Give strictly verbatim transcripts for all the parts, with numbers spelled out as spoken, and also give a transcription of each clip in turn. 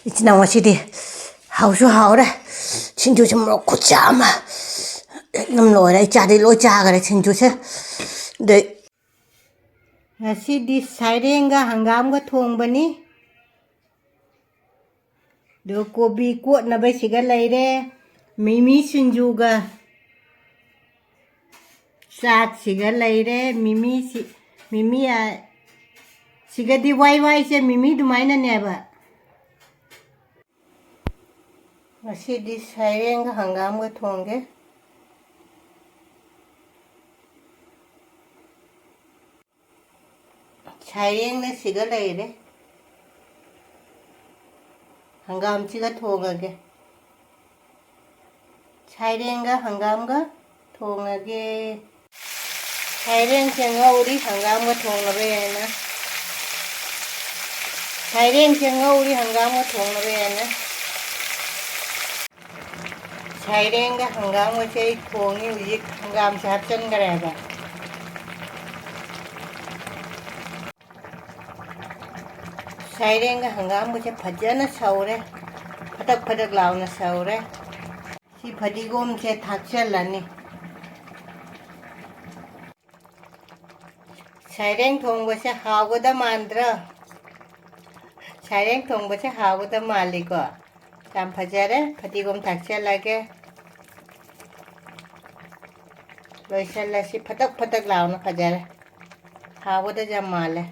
ꯏꯆꯤꯟ ꯏꯅꯥꯎ ꯉꯁꯤꯗꯤ ꯍꯥꯎꯁꯨ ꯍꯥꯎꯔꯦ꯫ ꯁꯤꯡꯖꯨꯁꯦ ꯃꯣꯔꯣꯛ ꯈꯨꯠꯆꯥ ꯑꯃ꯫ ꯑꯗꯨꯝ ꯂꯣꯏꯔꯦ꯫ ꯑꯩ ꯆꯥꯗꯤ ꯂꯣꯏ ꯆꯥꯈꯔꯦ ꯁꯤꯡꯖꯨꯁꯦ꯫ ꯑꯗꯩ ꯉꯁꯤꯗꯤ ꯁꯥꯏꯔꯦꯡꯒ ꯍꯪꯒꯥꯝꯒ ꯊꯣꯡꯕꯅꯤ꯫ ꯑꯗꯨ ꯀꯣꯕꯤ ꯀꯣꯠꯅꯕꯁꯤꯒ ꯂꯩꯔꯦ꯫ ꯃꯤꯃꯤ ꯁꯤꯡꯖꯨꯒ ꯆꯥꯛꯁꯤꯒ ꯂꯩꯔꯦ꯫ ꯃꯤꯃꯤꯁꯤ, ꯃꯤꯃꯤ, ꯑ, ꯁꯤꯒꯗꯤ ꯋꯥꯏ ꯋꯥꯏꯁꯦ ꯃꯤꯃꯤ ꯑꯗꯨꯃꯥꯏꯅꯅꯦꯕ꯫ ꯉꯁꯤꯗꯤ ꯁꯥꯏꯔꯦꯡꯒ ꯍꯪꯒꯥꯝꯒ ꯊꯣꯡꯒꯦ꯫ ꯁꯥꯏꯔꯦꯡꯅ ꯁꯤꯒ ꯂꯩꯔꯦ꯫ ꯍꯪꯒꯥꯝꯁꯤꯒ ꯊꯣꯡꯉꯒꯦ꯫ ꯁꯥꯏꯔꯦꯡꯒ ꯍꯪꯒꯥꯝꯒ ꯊꯣꯡꯉꯒꯦ꯫ ꯁꯥꯏꯔꯦꯡꯁꯦ ꯉꯧꯔꯤ ꯍꯪꯒꯥꯝꯒ ꯊꯣꯡꯅꯕ ꯍꯥꯏꯅ꯫ ꯁꯥꯏꯔꯦꯡꯁꯦ ꯉꯧꯔꯤ ꯍꯪꯒꯥꯝꯒ ꯊꯣꯡꯅꯕ ꯍꯥꯏꯅ꯫ ꯁꯥꯏꯔꯦꯡꯒ ꯍꯪꯒꯥꯝꯒꯁꯦ ꯑꯩ ꯊꯣꯡꯉꯤ ꯍꯧꯖꯤꯛ꯫ ꯍꯪꯒꯥꯝꯁꯦ ꯍꯥꯞꯆꯤꯟꯈ꯭ꯔꯦꯕ꯫ ꯁꯥꯏꯔꯦꯡꯒ ꯍꯪꯒꯥꯝꯒꯁꯦ ꯐꯖꯅ ꯁꯧꯔꯦ꯫ ꯐꯗꯛ ꯐꯗꯛ ꯂꯥꯎꯅ ꯁꯧꯔꯦ꯫ ꯁꯤ ꯐꯗꯤꯒꯣꯝꯁꯦ ꯊꯥꯛꯆꯜꯂꯅꯤ꯫ ꯁꯥꯏꯔꯦꯡ ꯊꯣꯡꯕꯁꯦ ꯍꯥꯎꯒꯗ ꯃꯥꯟꯗ꯭ꯔꯣ? ꯁꯥꯏꯔꯦꯡ ꯊꯣꯡꯕꯁꯦ ꯍꯥꯎꯒꯗ ꯃꯥꯜꯂꯤꯀꯣ? ꯌꯥꯝ ꯐꯖꯔꯦ꯫ ꯐꯗꯤꯒꯣꯝ ꯊꯥꯛꯆꯜꯂꯒꯦ꯫ ꯂꯣꯏꯁꯜꯂꯁꯤ꯫ ꯐꯗꯛ ꯐꯗꯛ ꯂꯥꯎꯅ ꯐꯖꯔꯦ꯫ ꯍꯥꯎꯒꯗ ꯌꯥꯝ ꯃꯥꯜꯂꯦ꯫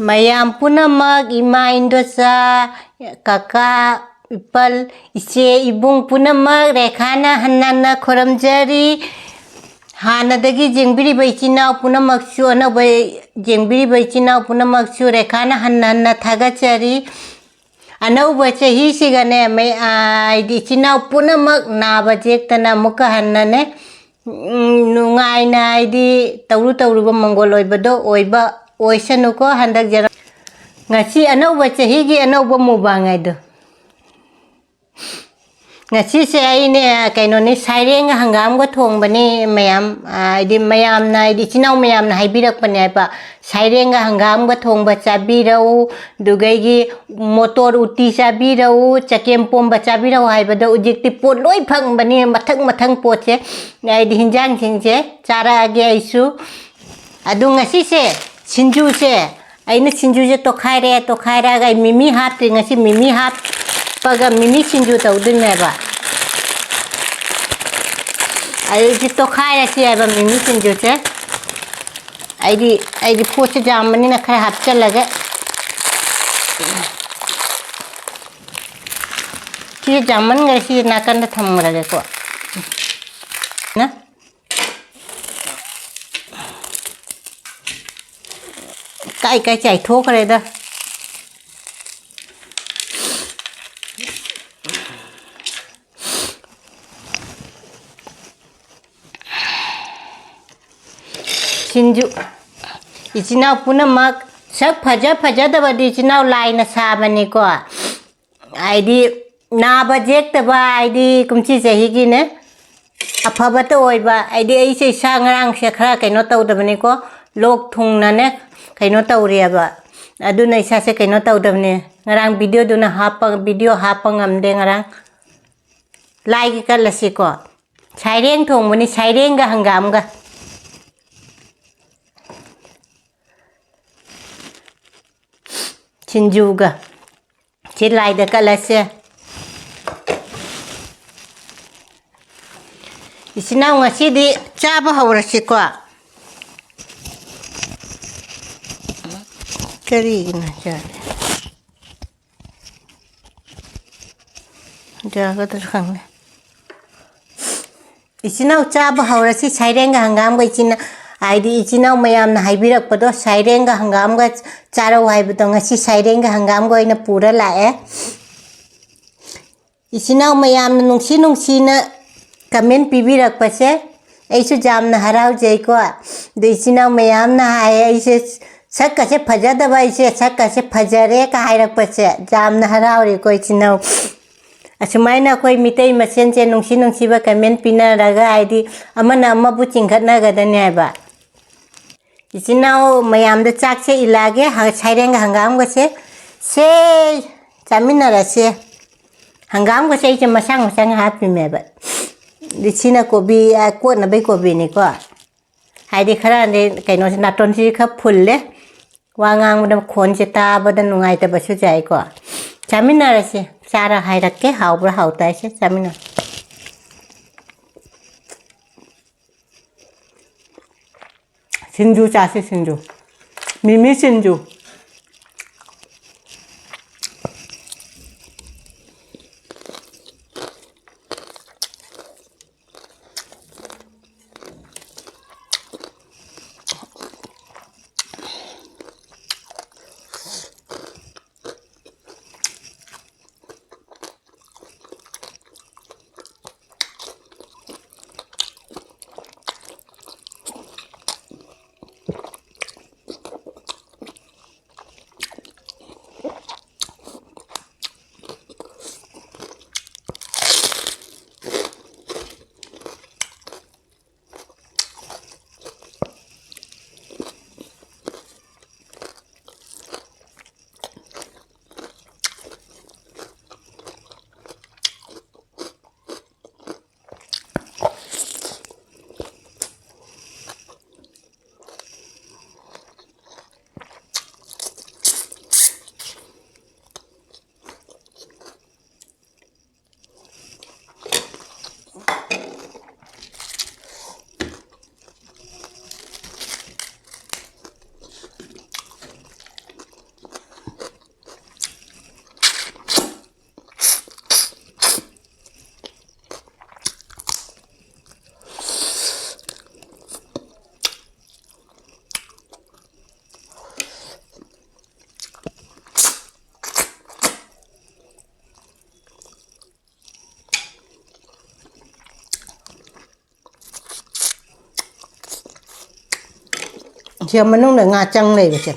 ꯃꯌꯥꯝ ꯄꯨꯝꯅꯃꯛ, ꯏꯃꯥ, ꯏꯟꯗꯣꯆꯥ, ꯀꯀꯥ, ꯏꯄꯜ, ꯏꯆꯦ, ꯏꯕꯨꯡ ꯄꯨꯝꯅꯃꯛ ꯔꯦꯈꯥꯅ ꯍꯟꯅ ꯍꯟꯅ ꯈꯨꯔꯨꯝꯖꯔꯤ꯫ ꯍꯥꯟꯅꯗꯒꯤ ꯌꯦꯡꯕꯤꯔꯤꯕ ꯏꯆꯤꯟ ꯏꯅꯥꯎ ꯄꯨꯝꯅꯃꯛꯁꯨ, ꯑꯅꯧꯕ ꯌꯦꯡꯕꯤꯔꯤꯕ ꯏꯆꯤꯟ ꯏꯅꯥꯎ ꯄꯨꯝꯅꯃꯛꯁꯨ ꯔꯦꯈꯥꯅ ꯍꯟꯅ ꯍꯟꯅ ꯊꯥꯒꯠꯆꯔꯤ꯫ ꯑꯅꯧꯕ ꯆꯍꯤꯁꯤꯒꯅꯦ, ꯃꯩ-, ꯑꯥ, ꯍꯥꯏꯗꯤ ꯏꯆꯤꯟ ꯏꯅꯥꯎ ꯄꯨꯝꯅꯃꯛ ꯅꯥꯕ ꯌꯦꯛꯇꯅ ꯑꯃꯨꯛꯀ ꯍꯟꯅꯅꯦ, ꯎꯝ, ꯅꯨꯡꯉꯥꯏꯅ, ꯍꯥꯏꯗꯤ ꯇꯧꯔꯨ ꯇꯧꯔꯨꯕ ꯃꯪꯒꯣꯜ ꯑꯣꯏꯕꯗꯣ ꯑꯣꯏꯕ ꯑꯣꯏꯁꯅꯨꯀꯣ ꯍꯟꯗꯛ ꯖꯔ-, ꯉꯁꯤ ꯑꯅꯧꯕ ꯆꯍꯤꯒꯤ ꯑꯅꯧꯕ ꯃꯨꯕꯥꯡ ꯍꯥꯏꯗꯣ꯫ ꯉꯁꯤꯁꯦ ꯑꯩꯅꯦ, ꯀꯩꯅꯣꯅꯤ, ꯁꯥꯏꯔꯦꯡꯒ ꯍꯪꯒꯥꯝꯒ ꯊꯣꯡꯕꯅꯤ ꯃꯌꯥꯝ꯫ ꯑ, ꯍꯥꯏꯗꯤ ꯃꯌꯥꯝꯅ, ꯍꯥꯏꯗꯤ ꯏꯆꯤꯟ ꯏꯅꯥꯎ ꯃꯌꯥꯝꯅ ꯍꯥꯏꯕꯤꯔꯛꯄꯅꯦ ꯍꯥꯏꯕ, "ꯁꯥꯏꯔꯦꯡꯒ ꯍꯪꯒꯥꯝꯒ ꯊꯣꯡꯕ ꯆꯥꯕꯤꯔꯛꯎ, ꯑꯗꯨꯒꯩꯒꯤ ꯃꯣꯇꯣꯔ ꯎꯇꯤ ꯆꯥꯕꯤꯔꯛꯎ, ꯆꯒꯦꯝ ꯄꯣꯝꯕ ꯆꯥꯕꯤꯔꯛꯎ" ꯍꯥꯏꯕꯗꯣ ꯍꯧꯖꯤꯛꯇꯤ ꯄꯣꯠ ꯂꯣꯏ ꯐꯪꯕꯅꯤ, ꯃꯊꯪ ꯃꯊꯪ ꯄꯣꯠꯁꯦ꯫ ꯍꯥꯏꯗꯤ ꯍꯤꯟꯖꯥꯡꯁꯤꯡꯁꯦ ꯆꯥꯔꯛꯑꯒꯦ ꯑꯩꯁꯨ꯫ ꯑꯗꯨ ꯉꯁꯤꯁꯦ ꯁꯤꯡꯖꯨꯁꯦ, ꯑꯩꯅ ꯁꯤꯡꯖꯨꯁꯦ ꯇꯣꯈꯥꯏꯔꯦ, ꯇꯣꯈꯥꯏꯔꯛꯑꯒ ꯑꯩ ꯃꯤꯃꯤ ꯍꯥꯞꯇ꯭ꯔꯤ꯫ ꯉꯁꯤ ꯃꯤꯃꯤ ꯍꯥꯞꯄꯒ ꯃꯤꯃꯤ ꯁꯤꯡꯖꯨ ꯇꯧꯗꯣꯏꯅꯦꯕ꯫ ꯑꯩꯁꯦ ꯇꯣꯈꯥꯏꯔꯁꯤ ꯍꯥꯏꯕ ꯃꯤꯃꯤ ꯁꯤꯡꯖꯨꯁꯦ꯫ ꯑꯩꯗꯤ, ꯑꯩꯗꯤ ꯄꯣꯠꯁꯦ ꯌꯥꯝꯕꯅꯤꯅ ꯈꯔ ꯍꯥꯞꯆꯜꯂꯒꯦ꯫ ꯁꯤꯁꯦ ꯌꯥꯝꯃꯟꯈ꯭ꯔꯦ, ꯁꯤ ꯅꯥꯀꯟꯗ ꯊꯝꯈ꯭ꯔꯒꯦꯀꯣ꯫ ꯅ? ꯀꯥꯏ ꯀꯥꯏ ꯆꯥꯏꯊꯣꯛꯈ꯭ꯔꯦꯗ꯫ ꯁꯤꯡꯖꯨ, ꯏꯆꯤꯟ ꯏꯅꯥꯎ ꯄꯨꯝꯅꯃꯛ, ꯁꯛ ꯐꯖ ꯐꯖꯗꯕꯗꯤ ꯏꯆꯤꯟ ꯏꯅꯥꯎ ꯂꯥꯏꯅ ꯁꯥꯕꯅꯤꯀꯣ꯫ ꯍꯥꯏꯗꯤ ꯅꯥꯕ ꯌꯦꯛꯇꯕ, ꯍꯥꯏꯗꯤ ꯀꯨꯝꯁꯤ ꯆꯍꯤꯒꯤꯅꯦ, ꯑꯐꯕꯇ ꯑꯣꯏꯕ꯫ ꯍꯥꯏꯗꯤ ꯑꯩꯁꯦ ꯏꯁꯥ ꯉꯔꯥꯡꯁꯦ ꯈꯔ ꯀꯩꯅꯣ ꯇꯧꯗꯕꯅꯤꯀꯣ, ꯂꯣꯛ ꯊꯨꯡꯅꯅꯦ ꯀꯩꯅꯣ ꯇꯧꯔꯦꯕ꯫ ꯑꯗꯨꯅ ꯏꯁꯥꯁꯦ ꯀꯩꯅꯣ ꯇꯧꯗꯕꯅꯤ꯫ ꯉꯔꯥꯡ ꯚꯤꯗꯤꯑꯣꯗꯨꯅ ꯍꯥꯞꯄ, ꯚꯤꯗꯤꯑꯣ ꯍꯥꯞꯄ ꯉꯝꯗꯦ ꯉꯔꯥꯡ꯫ ꯂꯥꯏꯒꯤ ꯀꯠꯂꯁꯤꯀꯣ꯫ ꯁꯥꯏꯔꯦꯡ ꯊꯣꯡꯕꯅꯤ, ꯁꯥꯏꯔꯦꯡꯒ ꯍꯪꯒꯥꯝꯒ꯫ ꯁꯤꯡꯖꯨꯒ꯫ ꯁꯤ ꯂꯥꯏꯗ ꯀꯠꯂꯁꯦ꯫ ꯏꯆꯤꯟ ꯏꯅꯥꯎ ꯉꯁꯤꯗꯤ ꯆꯥꯕ ꯍꯧꯔꯁꯤꯀꯣ꯫ ꯀꯔꯤꯒꯤꯅꯣ ꯌꯥꯗꯦ? ꯌꯥꯒꯗ꯭ꯔꯥ ꯈꯪꯗꯦ꯫ ꯏꯆꯤꯟ ꯏꯅꯥꯎ ꯆꯥꯕ ꯍꯧꯔꯁꯤ, ꯁꯥꯏꯔꯦꯡꯒ ꯍꯪꯒꯥꯝꯒ꯫ ꯏꯆꯤꯟ, ꯍꯥꯏꯗꯤ ꯏꯆꯤꯟ ꯏꯅꯥꯎ ꯃꯌꯥꯝꯅ ꯍꯥꯏꯕꯤꯔꯛꯄꯗꯣ, ꯁꯥꯏꯔꯦꯡꯒ ꯍꯪꯒꯥꯝꯒ ꯆꯥꯔꯧ ꯍꯥꯏꯕꯗꯣ, ꯉꯁꯤ ꯁꯥꯏꯔꯦꯡꯒ ꯍꯪꯒꯥꯝꯒ ꯑꯣꯏꯅ ꯄꯨꯔ ꯂꯥꯛꯑꯦ꯫ ꯏꯆꯤꯟ ꯏꯅꯥꯎ ꯃꯌꯥꯝꯅ ꯅꯨꯡꯁꯤ ꯅꯨꯡꯁꯤꯅ comment ꯄꯤꯕꯤꯔꯛꯄꯁꯦ ꯑꯩꯁꯨ ꯌꯥꯝꯅ ꯍꯔꯥꯎꯖꯩꯀꯣ꯫ ꯑꯗꯨ ꯏꯆꯤꯟ ꯏꯅꯥꯎ ꯃꯌꯥꯝꯅ ꯍꯥꯏꯌꯦ, ꯑꯩꯁꯦ ꯁꯛꯀꯁꯦ ꯐꯖꯗꯕ, ꯑꯩꯁꯦ ꯁꯛꯀꯁꯦ ꯐꯖꯔꯦꯒ ꯍꯥꯏꯔꯛꯄꯁꯦ ꯌꯥꯝꯅ ꯍꯔꯥꯎꯔꯦꯀꯣ ꯏꯆꯤꯟ ꯏꯅꯥꯎ꯫ ꯑꯁꯨꯃꯥꯏꯅ ꯑꯩꯈꯣꯏ ꯃꯤꯇꯩ ꯃꯁꯦꯟꯁꯦ ꯅꯨꯡꯁꯤ ꯅꯨꯡꯁꯤꯕ comment ꯄꯤꯅꯔꯒ, ꯍꯥꯏꯗꯤ ꯑꯃꯅ ꯑꯃꯕꯨ ꯆꯤꯡꯈꯠꯅꯒꯗꯅꯤ ꯍꯥꯏꯕ꯫ ꯏꯆꯤꯟ ꯏꯅꯥꯎ ꯃꯌꯥꯝꯗ ꯆꯥꯛꯁꯦ ꯏꯜꯂꯛꯑꯒꯦ, ꯍ-, ꯁꯥꯏꯔꯦꯡꯒ ꯍꯪꯒꯥꯝꯒꯁꯦ꯫ ꯁꯦ, ꯆꯥꯃꯤꯟꯅꯔꯁꯦ꯫ ꯍꯪꯒꯥꯝꯒꯁꯦ ꯑꯩꯁꯦ ꯃꯁꯥꯡ ꯃꯁꯥꯡ ꯍꯥꯞꯄꯤꯃꯦꯕ꯫ ꯑꯗꯤ ꯁꯤꯅ ꯀꯣꯕꯤ, ꯑ, ꯀꯣꯠꯅꯕꯩ ꯀꯣꯕꯤꯅꯤꯀꯣ꯫ ꯍꯥꯏꯗꯤ ꯈꯔꯗꯤ ꯀꯩꯅꯣꯁꯦ, ꯅꯥꯇꯣꯟꯁꯤ ꯈꯔ ꯐꯨꯜꯂꯦ꯫ ꯋꯥ ꯉꯥꯡꯕꯗ ꯈꯣꯟꯁꯦ ꯇꯥꯕꯗ ꯅꯨꯡꯉꯥꯏꯇꯕꯁꯨ ꯌꯥꯏꯀꯣ꯫ ꯆꯥꯃꯤꯟꯅꯔꯁꯤ꯫ ꯆꯥꯔ ꯍꯥꯏꯔꯛꯀꯦ, ꯍꯥꯎꯕ꯭ꯔꯥ ꯍꯥꯎꯇꯦ ꯍꯥꯏꯁꯦ꯫ ꯆꯥꯃꯤꯟꯅ-, ꯁꯤꯡꯖꯨ ꯆꯥꯁꯤ, ꯁꯤꯡꯖꯨ꯫ ꯃꯤꯃꯤ ꯁꯤꯡꯖꯨ꯫ ꯁꯤ ꯃꯅꯨꯡꯗ ꯉꯥ ꯆꯪ ꯂꯩꯕꯁꯦ꯫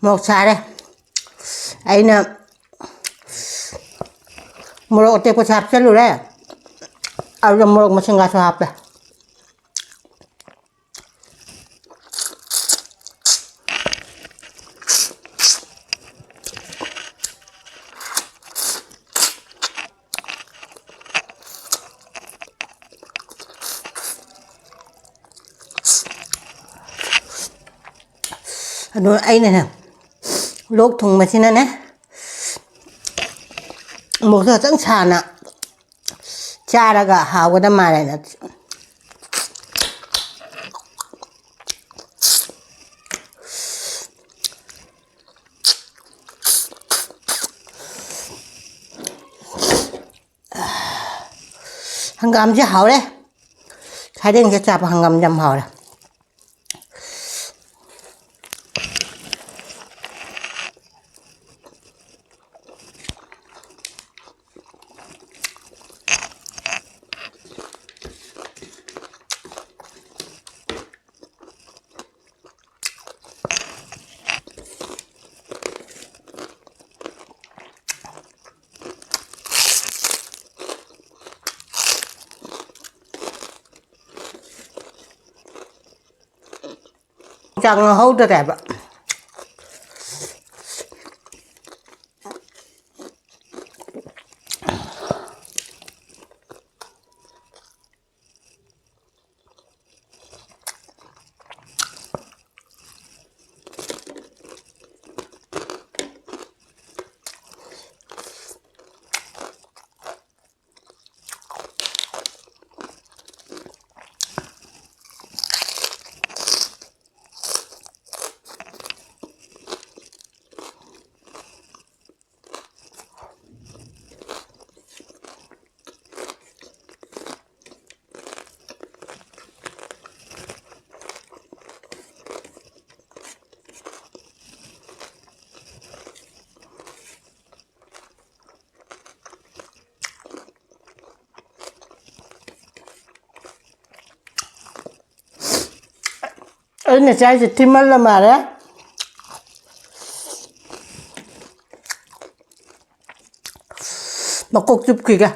ꯃꯣꯔꯣꯛ ꯁꯥꯔꯦ꯫ ꯑꯩꯅ ꯃꯣꯔꯣꯛ ꯑꯇꯦꯛꯄꯁꯨ ꯍꯥꯞꯆꯜꯂꯨꯔꯦ, ꯑꯗꯨꯗ ꯃꯣꯔꯣꯛ ꯃꯁꯤꯡꯒꯁꯨ ꯍꯥꯞꯄꯦ꯫ ꯑꯗꯣ ꯑꯩꯅꯅꯦ, ꯂꯣꯛ ꯊꯨꯡꯕꯁꯤꯅꯅꯦ, ꯃꯣꯔꯣꯛꯁꯨ ꯈꯤꯇꯪ ꯁꯥꯅ ꯆꯥꯔꯒ ꯍꯥꯎꯒꯗꯕ ꯃꯥꯜꯂꯦꯅ꯫ ꯍꯪꯒꯥꯝꯁꯦ ꯍꯥꯎꯔꯦ꯫ ꯁꯥꯔꯦꯡꯁꯦ ꯆꯥꯕ ꯍꯪꯒꯥꯝꯁꯦ ꯌꯥꯝ ꯍꯥꯎꯔꯦ꯫ ꯆꯥꯛ ꯉꯧꯍꯧꯗꯔꯦꯕ꯫ ꯑꯩꯅ ꯆꯥꯏꯁꯦ ꯊꯤꯃꯜꯂ ꯃꯥꯜꯂꯦ꯫ ꯃꯀꯣꯛ ꯆꯨꯞꯈꯤꯒꯦ꯫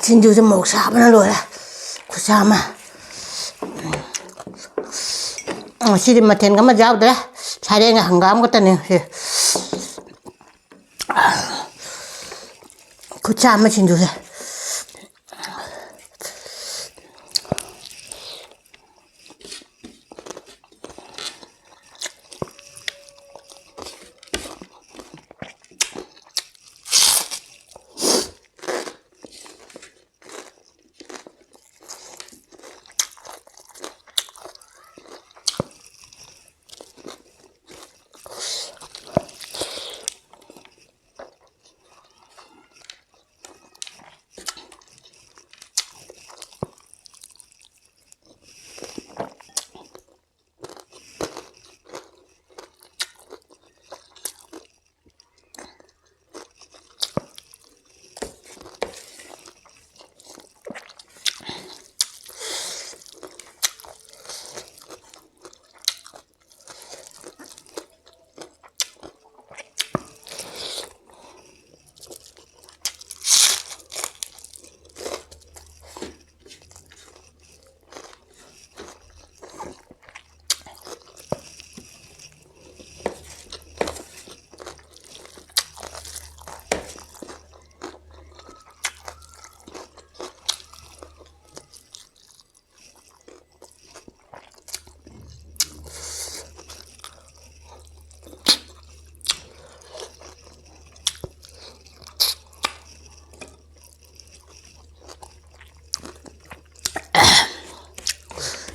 ꯁꯤꯡꯖꯨꯁꯦ ꯃꯣꯔꯣꯛ ꯁꯥꯕꯅ ꯂꯣꯏꯔꯦ꯫ ꯈꯨꯠꯁꯥ ꯑꯃ꯫ ꯉꯁꯤꯗꯤ ꯃꯊꯦꯜꯒ ꯑꯃ ꯌꯥꯎꯗ꯭ꯔꯦ꯫ ꯁꯥꯔꯦꯡꯒ ꯍꯪꯒꯥꯝ ꯈꯛꯇꯅꯦ ꯁꯤ꯫ ꯈꯨꯠꯁꯥ ꯑꯃ ꯁꯤꯡꯖꯨꯁꯦ꯫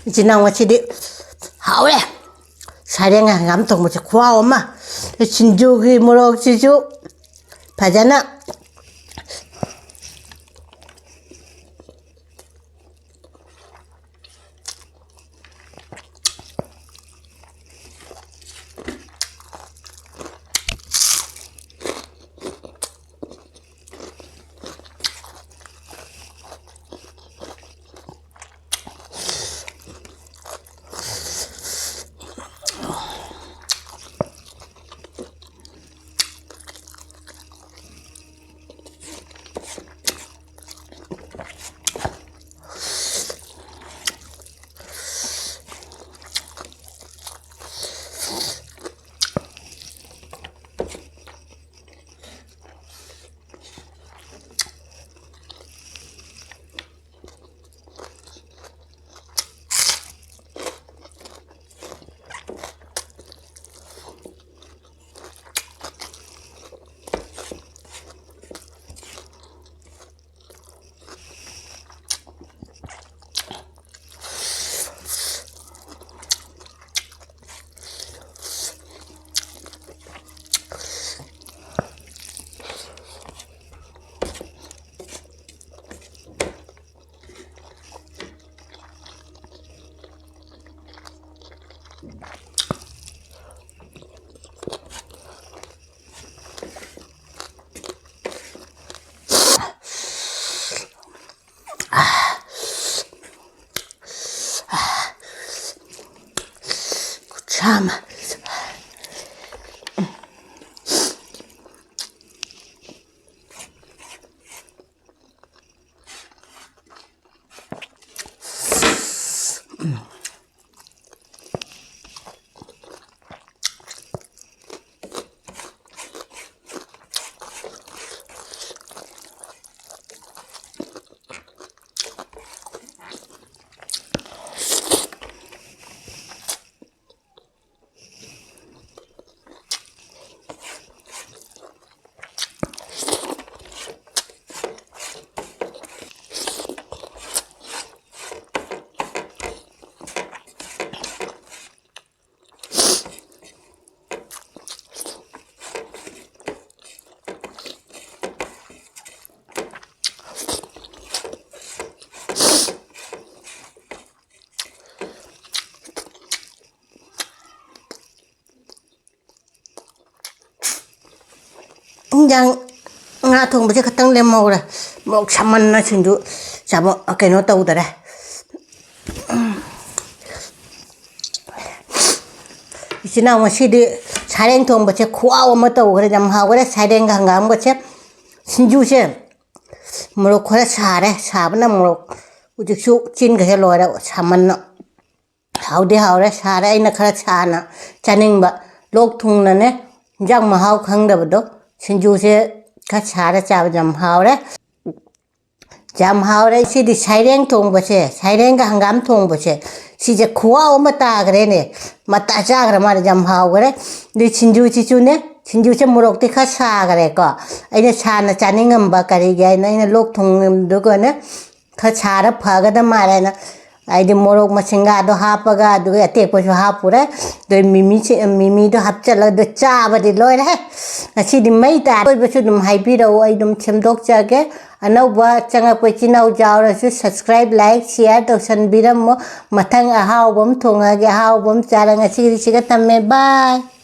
ꯏꯆꯤꯟ ꯏꯅꯥꯎ, ꯉꯁꯤꯗꯤ ꯍꯥꯎꯔꯦ꯫ ꯁꯔꯦꯡ ꯍꯪꯒꯥꯝ ꯊꯣꯡꯕꯁꯦ ꯈꯨꯍꯥꯎ ꯑꯃ꯫ ꯁꯤꯡꯖꯨꯒꯤ ꯃꯣꯔꯣꯛꯁꯤꯁꯨ ꯐꯖꯅ ꯈꯨꯠꯁꯥ ꯑꯃ꯫ ꯏꯟꯖꯥꯡ, ꯉꯥ ꯊꯣꯡꯕꯁꯦ ꯈꯛꯇꯪ ꯂꯦꯝꯍꯧꯔꯦ꯫ ꯃꯣꯔꯣꯛ ꯁꯥꯃꯟꯅ ꯁꯤꯡꯖꯨ ꯆꯥꯕ ꯀꯩꯅꯣ ꯇꯧꯗꯔꯦ꯫ ꯏꯆꯤꯟ ꯏꯅꯥꯎ ꯉꯁꯤꯗꯤ ꯁꯥꯔꯦꯡ ꯊꯣꯡꯕꯁꯦ ꯈꯨꯍꯥꯎ ꯑꯃ ꯇꯧꯈ꯭ꯔꯦ, ꯌꯥꯝ ꯍꯥꯎꯈ꯭ꯔꯦ꯫ ꯁꯥꯔꯦꯡꯒ ꯍꯪꯒꯥꯝꯒꯁꯦ, ꯁꯤꯡꯖꯨꯁꯦ ꯃꯣꯔꯣꯛ ꯈꯔ ꯁꯥꯔꯦ, ꯁꯥꯕꯅ ꯃꯣꯔꯣꯛ ꯍꯧꯖꯤꯛꯁꯨ ꯆꯤꯟꯒꯁꯦ ꯂꯣꯏꯔꯦ ꯁꯥꯃꯟꯅ꯫ ꯍꯥꯎꯗꯤ ꯍꯥꯎꯔꯦ, ꯁꯥꯔꯦ꯫ ꯑꯩꯅ ꯈꯔ ꯁꯥꯅ ꯆꯥꯅꯤꯡꯕ, ꯂꯣꯛ ꯊꯨꯡꯅꯅꯦ ꯏꯟꯖꯥꯡ ꯃꯍꯥꯎ ꯈꯪꯗꯕꯗꯣ꯫ ꯁꯤꯡꯖꯨꯁꯦ ꯈꯔ ꯁꯥꯔ ꯆꯥꯕ ꯌꯥꯝ ꯍꯥꯎꯔꯦ, ꯌꯥꯝ ꯍꯥꯎꯔꯦ꯫ ꯁꯤꯗꯤ ꯁꯥꯏꯔꯦꯡ ꯊꯣꯡꯕꯁꯦ, ꯁꯥꯏꯔꯦꯡꯒ ꯍꯪꯒꯥꯝ ꯊꯣꯡꯕꯁꯦ, ꯁꯤꯁꯦ ꯈꯨꯍꯥꯎ ꯑꯃ ꯇꯥꯈ꯭ꯔꯦꯅꯦ꯫ ꯃꯇꯥ ꯆꯥꯈ꯭ꯔ ꯃꯥꯜꯂꯦ, ꯌꯥꯝ ꯍꯥꯎꯈ꯭ꯔꯦ꯫ ꯑꯗꯨ ꯁꯤꯡꯖꯨꯁꯤꯁꯨꯅꯦ, ꯁꯤꯡꯖꯨꯁꯦ ꯃꯣꯔꯣꯛꯇꯤ ꯈꯔ ꯁꯥꯈ꯭ꯔꯦꯀꯣ꯫ ꯑꯩꯅ ꯁꯥꯅ ꯆꯥꯅꯤꯡꯉꯝꯕ, ꯀꯔꯤꯒꯤ ꯍꯥꯏꯅ ꯑꯩꯅ ꯂꯣꯛ ꯊꯨꯡꯗꯨꯒꯅꯦ ꯈꯔ ꯁꯥꯔ ꯐꯒꯗ ꯃꯥꯜꯂꯦꯅ, ꯍꯥꯏꯗꯤ ꯃꯣꯔꯣꯛ ꯃꯁꯤꯡꯒꯥꯗꯣ ꯍꯥꯞꯄꯒ, ꯑꯗꯨꯒ ꯑꯇꯦꯛꯄꯁꯨ ꯍꯥꯞꯄꯨꯔꯦ꯫ ꯑꯗꯨ ꯃꯤꯃꯤꯁꯦ, ꯃꯤꯃꯤꯗꯣ ꯍꯥꯞꯆꯤꯜꯂꯒ ꯑꯗꯨ ꯆꯥꯕꯗꯤ ꯂꯣꯏꯔꯦ꯫ ꯉꯁꯤꯗꯤ ꯃꯩ ꯇꯥꯔꯦ꯫ ꯑꯀꯣꯏꯕꯁꯨ ꯑꯗꯨꯝ ꯍꯥꯏꯕꯤꯔꯛꯎ, ꯑꯩ ꯑꯗꯨꯝ ꯁꯦꯝꯗꯣꯛꯆꯒꯦ꯫ ꯑꯅꯧꯕ ꯆꯪꯉꯛꯄ ꯏꯆꯤꯟ ꯏꯅꯥꯎ ꯌꯥꯎꯔꯁꯨ subscribe, like, share ꯇꯧꯁꯟꯕꯤꯔꯝꯃꯣ꯫ ꯃꯊꯪ ꯑꯍꯥꯎꯕ ꯑꯃ ꯊꯣꯡꯉꯒꯦ, ꯑꯍꯥꯎꯕ ꯑꯃ ꯆꯥꯔ ꯉꯁꯤꯒꯤꯗꯤ ꯁꯤꯒ ꯊꯝꯃꯦ꯫ Bye꯫